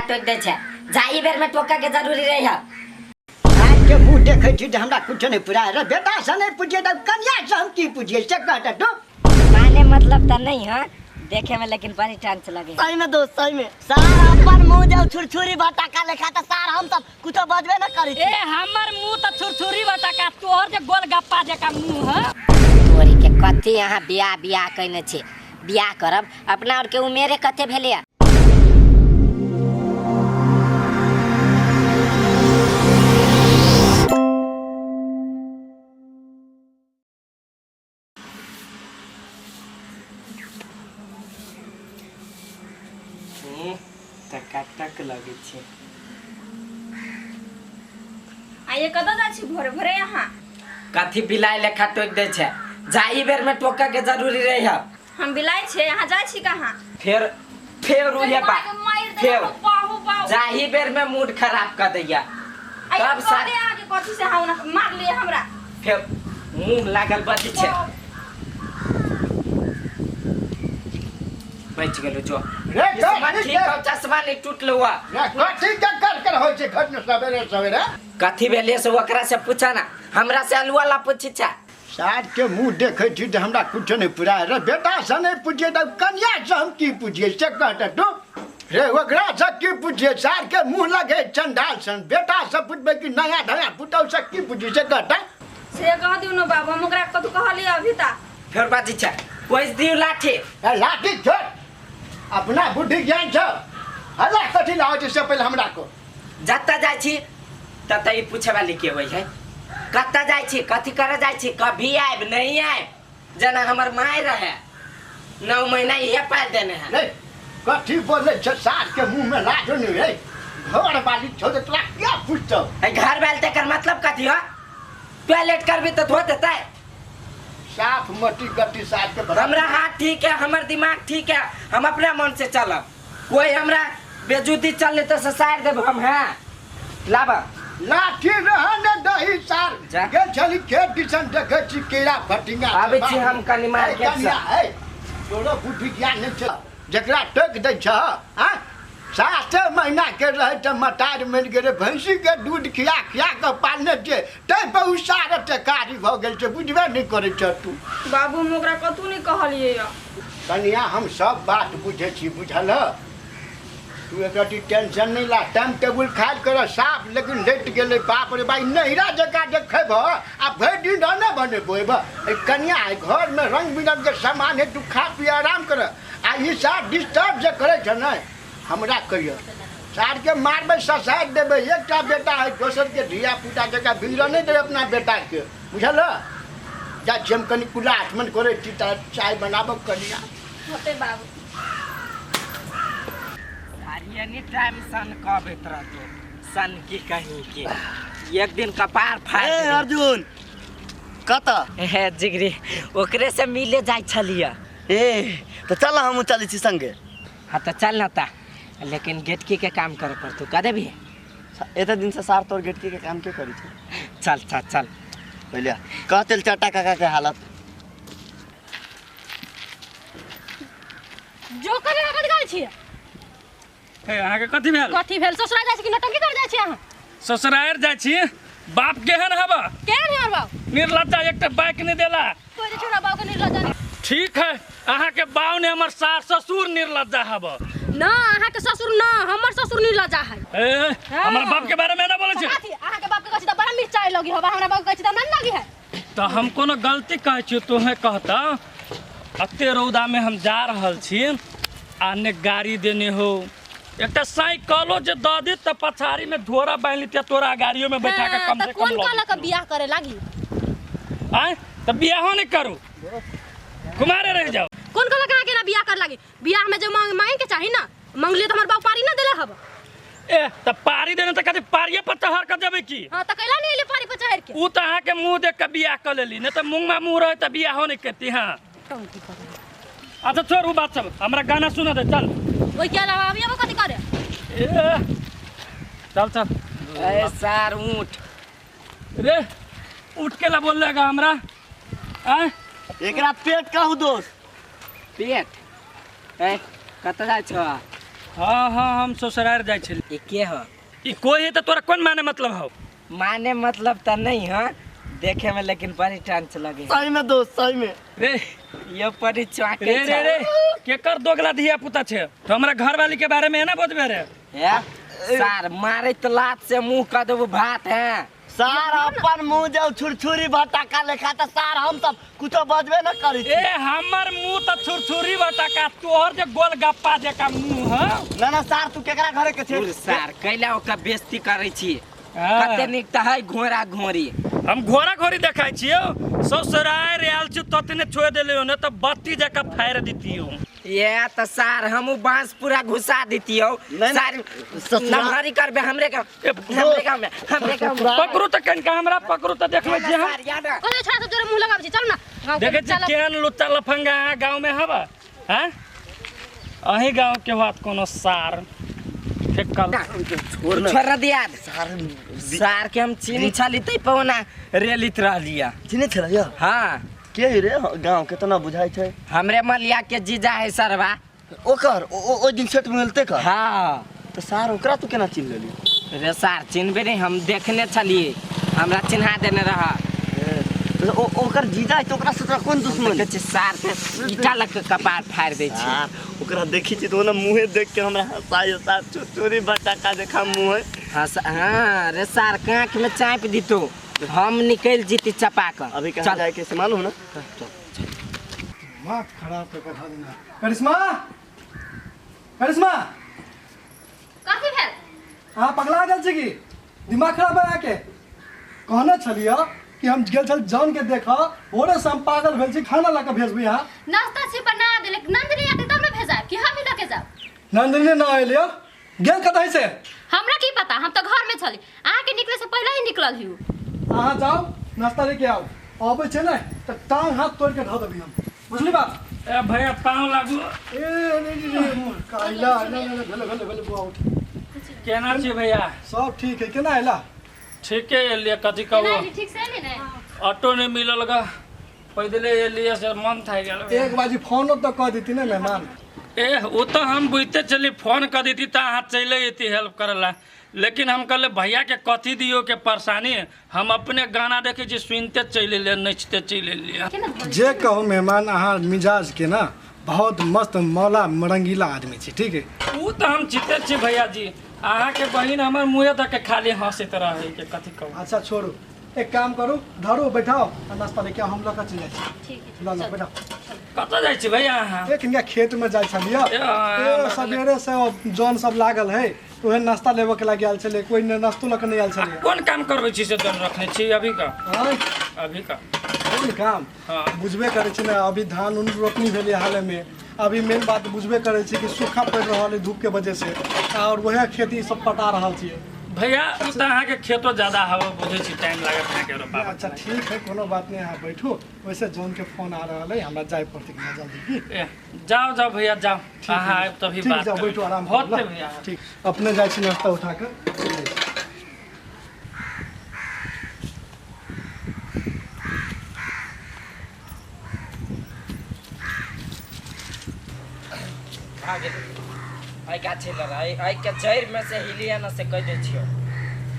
टोक दै छै। जाई बेर में टोका के जरूरी रही है। आज के मुंह देखै छी तऽ हमरा कुछो नहि पुरा रे। बेटा से नहि पूछिए तऽ कनिया से हम की पूछिए से कहता तू। माने मतलब त नहीं है देखे में, लेकिन बड़ी टांच लगे। सही में दोस्त, सही में सार अपन मुंह जाऊ छुरछुरी बटाका लेखा त सार हम सब कुछो बजबे न करी। ए हमर मुंह त छुरछुरी बटाका, तोहर जे गोलगप्पा जका मुंह है। तोरी के कथी यहाँ बियाह बियाह कइने छे? बियाह करब अपना और के उमेरे कते भेले? टकाटक लगै छै। आ ये कतऽ जाइ छी भोरे भोरे अहाँ? कथी बिलाइ लेखा टोकि दै छै? जाई बेर में टोका के जरूरी रही है। हम बिलाइ छियै, अहाँ जाइ छी कहाँ? फेर फेर उहे बात, फेर जाही बेर में मूड खराब कर दैया। तब सारे अहाँके कथी से अहाँ ओना मारलियै हमरा? फेर मुंह लागल बजी छै। बच गेलो जो। रे चश्मा ठीक हो, चश्मा नहीं टूटलो हुआ। रे कथी के कर कर होइ छै घर में सवेरे सवेरे? कथी भेले से ओकरा से पूछा ना, हमरा से अलुआ ला पूछी छा। सार के मुंह देखै छी तऽ हमरा कुछो नहि पुरा रे। बेटा से नहि पूछिए तऽ कनिया से हम की पूछिए से कहता तू। रे ओकरा से की पूछिए? सार के मुंह लगे चंडाल सन। बेटा से पूछबै कि नया धया पुतहु से की पूछिए से कहता। से कह दियौ ने बाबू, हम ओकरा कथू कहलियै अभी ता? फेर बाजी छा, कोइस दियौ लाठी। ए लाठी छोड़, अपना बुद्धि ज्ञान छ। हल्ला कथी लाबै छै से पहिले हमरा को। जतऽ जाइ छी ततऽ ई पूछे वाली के होइ है, कतऽ जाइ छी, कथी करे जाइ छी, कभी आयब नहीं आयब। जेना हमर माय रहे 9 महीना इहे पाल देने है। नहीं कथी बोले छ सास के मुंह में लाजो नहीं है। घर वाली छो तो तोरा क्या पूछतो? ए घर वाली तेकर मतलब कथी हो? टॉयलेट करबी तो धो देतै। साफ मटी गट्टी साफ के बराबर। हमरा हाथ ठीक है, हमर दिमाग ठीक है, हम अपना मन से चलब। कोई हमरा बेजुती चलले तो ससार देब हम। हैं लाबा लाठी रह न दही सार। जा। गेल छली खेत दिसन देखै छी केरा फटिंगा। आबै छी हम कनि मार्केट से। कनिया, ए, तोरो बुद्धि ज्ञान नहि छ जकरा टोकि दै छह। आँय 7 महीना के रहै तऽ मटार मरि गेलै। भैंसी के दूध खिया खिया कऽ पालने छियै ताहि पर ओ सार एते कारी भऽ गेल छै, बुझबे नहि करै छह तू। बाबू हम ओकरा कतहु नहि कहलियै यऽ। कनिया हम सब बात बुझै छी, बुझल? तू एकरती टेंशन नहीं ला, टाइम टेबुल खायल कर साफ। लेकिन लेट गेलै बाप रे बाई, नहिरा जकाँ जे खेबह आ भरि दिन रहने बनेबो। एबह कनिया घर में रंग बिरंग के सामान है, तू खा पी आराम कर। आ ई साफ डिस्टर्ब जे करै छ ने हमरा कहियो सार के मारबै ससारि देबै। एकटा बेटा है दोसर के धिया पुता जकाँ बिगड़ऽ नहि देबै अपना बेटा के, बुझल? जा छी हम कनि कुला आचमन करै छी तऽ चाय बनाबऽ कनिया। होतै बाबू। एनी टाइम सन कहबैत रहतो सन की कहीं के एक दिन कपार फाड़ ए अर्जुन कतऽ? हे जिगरी ओकरे से मिले जाइ छलियै। ए तऽ चल हमहूँ चलै छी संगे। हाँ तो चल ना ता, लेकिन गेटकी के काम करे पड़तौ, कह देबी? एते दिन से सार तोर गेटकी के काम के करी छै? चल चल चल। पहिले कहते चटा काका के हालत। जो करे कथी करै छियै? हे अहाँके कथी भेल? कथी भेल? ससुराल जाइ छी कि नौटंकी कर जाइ छी अहाँ? ससुराल जाइ छी? बाप केहन हबा? केहन है हमर बाप? निर्लज्जा, एकटा बाइक नहि देला। कोई जे छोरा बाप के निर्लज्जा नहीं। ठीक है, अहाँके बाप ने हमर सास ससुर निर्लज्जा हबा। ना अहाँके ससुर ना, हमर ससुर निर्लज्जा है। ए हाँ। हमर बाप के बारे में ना बोलै छी। कथी अहाँके बाप के कहै छी तऽ बड़ा मिर्चाई लगी हबा, हमरा बाप के कहै छी तऽ हमरा नहि लगी है। तऽ हम कोनो गलती कहै छियौ तोहे कहता। अते रौदा में हम जा रहल छी आ ने गाड़ी देने हो, एकटा साइकिलो जे दऽ दी तऽ पछाड़ी में धोरा बान्हि लितियै तोरा गाड़ियो में बैठा के हाँ, कम तऽ से कम कोन लऽ कहलक जैतियौ। बियाह करे लागी? आँय तऽ बियाहो नहि करू, कुमारे रहि जाओ। कोन कहलक अहाँके ना बियाह करे लागी? बियाह में जे मांग मांगे के चाही ना, मांगलियै तऽ हमर बाप पारी ना देले हब। ए तऽ पारी देने तऽ कथी पारिये पर चढ़ के जेबै की? हाँ तऽ कैला नहीं एलियै पारी पर चढ़ के? उ तऽ अहाँके मुँह देख के बियाह कऽ लेली, नहि तऽ मुँहमा मुँह रहै तऽ बियाहो नहि करती। हाँ टंकी करे। अच्छा छोड़ उ बात सब, हमरा गाना सुना दे चल। ओहि के अलावा अभी अब कथी करे? ए चल चल। ए सार ऊँट रे उठ के ला बोल लेगा हमरा? आँय एकरा पेट कहू दोस्त। पेट? ए कतऽ जाइ छह? हाँ हाँ हम ससुराल जाइ छली। ई के ह? ई कोई है त तोरा कोन माने मतलब हौ? माने मतलब त नहीं है देखे में, लेकिन बड़ी टांच लगे। सही में दोस्त सही में रे ये बड़ी चाके रे रे रे केकर दोगला धिया पुता छे तो हमरा घरवाली के बारे में है ना बजबे रे। है सार मारे त लात से मुंह क देबो भात है। सार अपन मुंह जाऊ छुरछुरी भटाका लेखा त सार हम सब कुछो बजबे न करी। ए हमर मुंह त छुरछुरी भटाका तोहर जे गोलगप्पा जेका मुंह ह। ना ना सार तू केकरा घरे के छे? सार कैला ओका बेइज्जती करै छी? कते नीक त है घोड़ा घोड़ी। हम घोड़ा घोड़ी देखाइ छियौ ससुराल आयल छी ततने छोड़ देलियौ न त बत्ती जका फाड़ दितियौ। ये त सार हमू बांस पूरा घुसा दितियौ। सार नमहरी करबे हमरे का हमरे गांव में हमरे गांव में पकड़ू त कनका हमरा पकड़ू त देखबै छी हम। कथी छोड़ा सब तोरा मुंह लगाबै छी? चल ना देखै छी केहन लुच्चा लफंगा गांव में हवा हैं। अही गांव के बात कोनो सार फेकल छोड़ दिया। सार के हम चीनी छली तै पौना रेलित रहलिया। चिन्है छलिया? हां के रे गांव के तना बुझाई छै? हमरे मलिया के जीजा है सरवा। ओकर ओ दिन सेट मिलते का? हां त सार ओकरा तू केना चिन्ह लेली? रे सार चिन्हबे नहीं हम देखने छलिए हमरा चिन्हा देने रहा। तो ओकर जीजा है तो ओकरा से तोरा कोन दुश्मन? देखै छी सार के ईटा लग के कपार फाड़ दै छी। ओकरा देखी छी तो ना मुंहे देख के हमरा हंसाई सार चोरी बटाका देखा मुंह। हां हां रे सार कांख में चाप दितो हम निकल जीती चपा कर। अभी कहां जाए के से मालूम ना? दिमाग खराब कर बैठा देना। करिश्मा करिश्मा कथी भेल? अहाँ पगला गेल छी की? दिमाग खराब है अहाँके? कहने छलियै कि हम गेल छल जान के देख भोरे से हम पागल भेल छी खाना लऽ के भेजबै अहाँ। नाश्ता छी बना देले नंदिनी आते तब ना भेजाब कि हम ही लऽ के जाब? नंदिनी ना एलियो गेल कतऽ से? हमरा की पता हम तो घर में छली अहाँ के निकले से पहले ही निकलल हियो। अहाँ जाओ नाश्ता लेके आओ अबै छै ने तऽ टांग हाथ तोड़ के धऽ देबी हम बुझली बात? ए भैया पाँव लागू। ए नहीं काइला नहीं नहीं भेले भेले भेले बुआ उठ। केना छी भैया? सब ठीक है। केना एला? ठीक है एलिए कथी कहू ठीक से एली ने? ऑटो नहीं मिलल गा पैदले एलिए से मन थाकि गेल। एक बाजी फोनो तो कह देती ने मेहमान। ए वो तो हम बुझते चली फोन कर देती त अहाँ चले अयती हेल्प करला, लेकिन हम कहले भैया के कथी दियो के परेशानी हम अपने गाना देखे छी सुनते चलि एलियै नचते चलि एलियै। जे कहू मेहमान अहाँ मिजाज के ना बहुत मस्त मौला मरंगीला आदमी छी ठीक है। वो तो हम जीते छी भैया जी अहाँ के बहिन हमर मुँहे तक के खाली हंसैत रहे के कथी कहू। अच्छा छोड़ू एक काम करू धरू बैठाओ आ नाश्ता लेके हम लऽ के चलि जाइ छी। ठीक है ल ल बैठाओ। कतऽ जाइ छी भैया अहाँ? एक हिनका खेत में जाइ छलियै सवेरे से जन सब लागल है उहे नाश्ता लेबऽ के लागि आयल छलै कोई नाश्तो लऽ के नहि आयल छलै। कोन काम करबै छी से जन रखने छी अभी का? अभी का कोन काम? बुझबे करै छी ने अभी धान उन रोपनी भेलै हाले में अभी मेन बात बुझबे करै छी कि सूखा पड़ि रहल है धूप के वजह से और वएह खेती सब पटा रहल छियै। भैया उ त अहाँ के खेतो ज्यादा हवा बुझै छी टाइम लागत अहाँ के रोपाबऽ। अच्छा ठीक है कोनो बात नहीं अहाँ बैठू। वैसे जौन के फोन आ रहल है हमरा जाय पड़तै कनी जल्दी की। ए जाओ जाओ भैया जाओ अहाँ आयब तभी बात। ठीक जाओ बैठू आराम होते भैया। ठीक अपने जाइ छी नाश्ता उठा के। आई गाछी लग आई के जड़ में से हिलिया न से कह दे छियो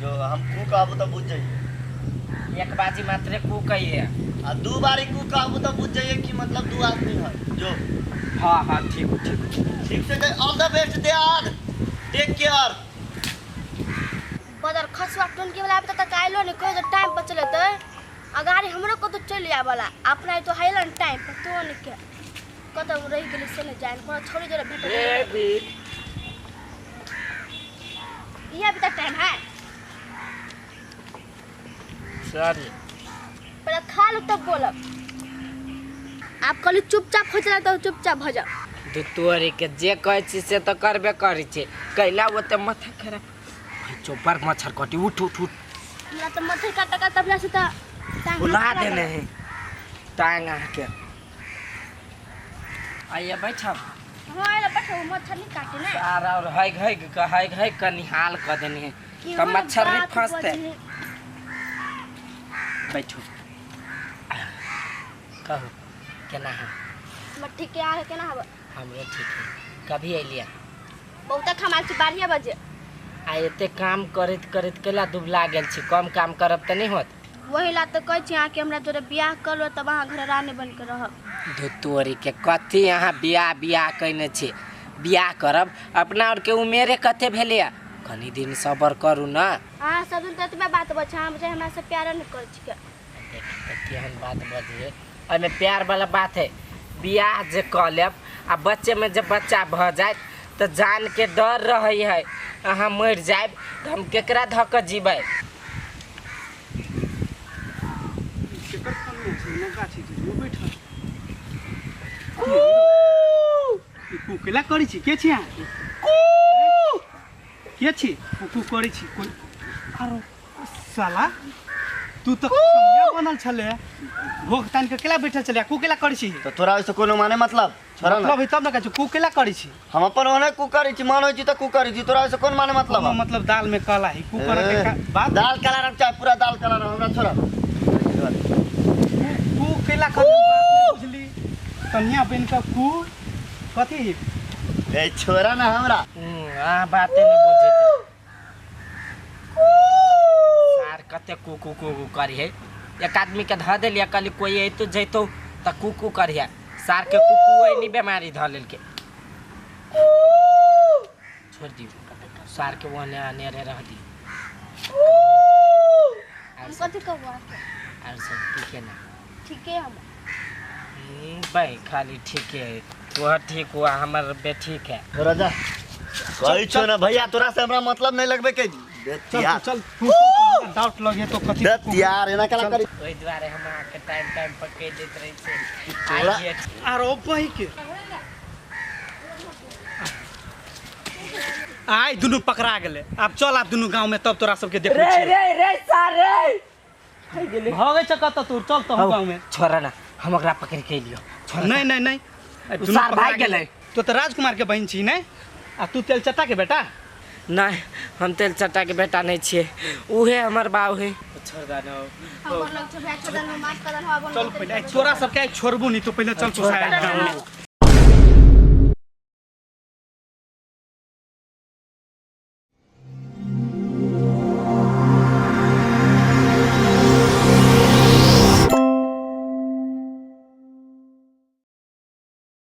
जो हम कू कहबो त बुझ जाइए। एक बाजी मात्रे कू कहिए आ दू बारी कू कहबो त बुझ जाइए कि मतलब दू आदमी है जो। हां हां ठीक ठीक ठीक से all the best they are take care. बदर खसवा टोन के वाला आबे त काइलो ने कह टाइम पर चलते आ गाड़ी हमरो कतो चलि आबला अपना तो हाइलन टाइम पर तो ने के कत रहि गेली से ने जान कोनो छोड़ी जरा भेट ए भी ये अभी तक टाइम है सॉरी पहले खा लो तब बोलब। आप कहली चुपचाप हो चला तो चुपचाप हो जाओ। दू तोरी के जे कहै छी से तो करबे करै छी कैला ओते माथा खराब चोपर मच्छर कटी उठ उठ उठ। हमरा तो मच्छर काटा का तबला से त बुला देने है टांग आके आइए बैठब। हां आइए बैठो मच्छर नहीं काटे ना सारा और हाय हाय हाय हाय का निहाल कर देने है तब मच्छर नहीं फंसते। बैठो कहू केना है? ठीक है केना है? हमरो ठीक है। कभी अलिया? बहुत खमाल छी 12 बजे। आ एते काम करैत करैत केला दुबला गेल छी, कम काम करब त नहीं होत। वही ला तो कहै छी अहाँ के हमरा जोरे बियाह कर लो तब अहाँ घर रानी बन के रहब। धुतोरी के कथी अहाँ बियाह बियाह कइने छी? बियाह करब अपना और के उमेरे कते भेलै? कनी दिन सबर करू ना। अहाँ सब दिन त एतबे बात बजै, अहाँ बुझै हमरा से प्यार नहीं करै छी। देख त केहन बात बजिए, एहिमे प्यार वाला बात है। बियाह जे कऽ लेब आ बच्चे में जब बच्चा भऽ जायत तऽ जान के डर रहै है, अहाँ मरि जायब तऽ हम केकरा धऽ कऽ जीबै? केकर कनिया छै नगा छै जे बैठल ई कुकेला करै छी? के छी अहाँ? के छी कुकू करै छी? कोई आरो साला तू तो कनिया बनल छले, भोग तान के केला बैठल छले, कुकेला करै छी? तो तोरा ओइसे कोनो माने मतलब छोड़ा ना। मतलब है तब ना कहै छी कुकेला करै छी। हम अपन ओने कु करै छी, मान होइ छी त कु करै छी, तोरा ओइसे कोन माने मतलब? कोनो मतलब दाल में काला है कु करे के बात। दाल काला रंग चाहे पूरा दाल काला रंग हमरा छोड़ा। कु केला कर बात बुझली, कनिया बन के कु कथी? ए छोड़ा ना हमरा। अहाँ बाते नहीं बुझैत। सार कते कु कु कु कु करी है। एक आदमी के धऽ देलियै, कहली कोई अयतो जैतो तऽ कु कु करिहे, सार के कु कु एनी बीमारी धऽ लेलकै। छोड़ दियौ सार के, ओहने अनेरे रह दियौ। हम कथी कहू अहाँके? आर सब ठीके ना? ठीके हम भाई खाली ठीके है, तोहर ठीक हुआ हमर बे ठीक है। तोरा जा कहै छौ ना भैया, तोरा से हमरा मतलब नहीं लगबे के। चल चल डाउट लगे तो कथी यार एना केना करी? ओहि दुआरे हम अहाँके टाइम टाइम पर कहि दैत रहै छी। आरो बही के आइ दुनू पकड़ा गेलै। आब चल आब दुनू गाँव में तब तोरा सबके देखबै रे रे रे सार रे भगै छ कत तू? चल तो गाँव में। छोड़ा ना, हम ओकरा पकड़ के लियो। नहीं नहीं नहीं सार भाग गेलै। तो त राजकुमार के बहिन छी ने, आ तू तेल चट्टा के बेटा? नहीं हम तेल चट्टा के बेटा नहीं छियै, उहे हमर बाप है। छोड़ दे ना, हमर लग छै भैया, छोड़ दे ना, माफ कर दे ना। चल पहिले तोरा सबके छोड़बू नहीं तो पहिले चल तू साइड गाँव में।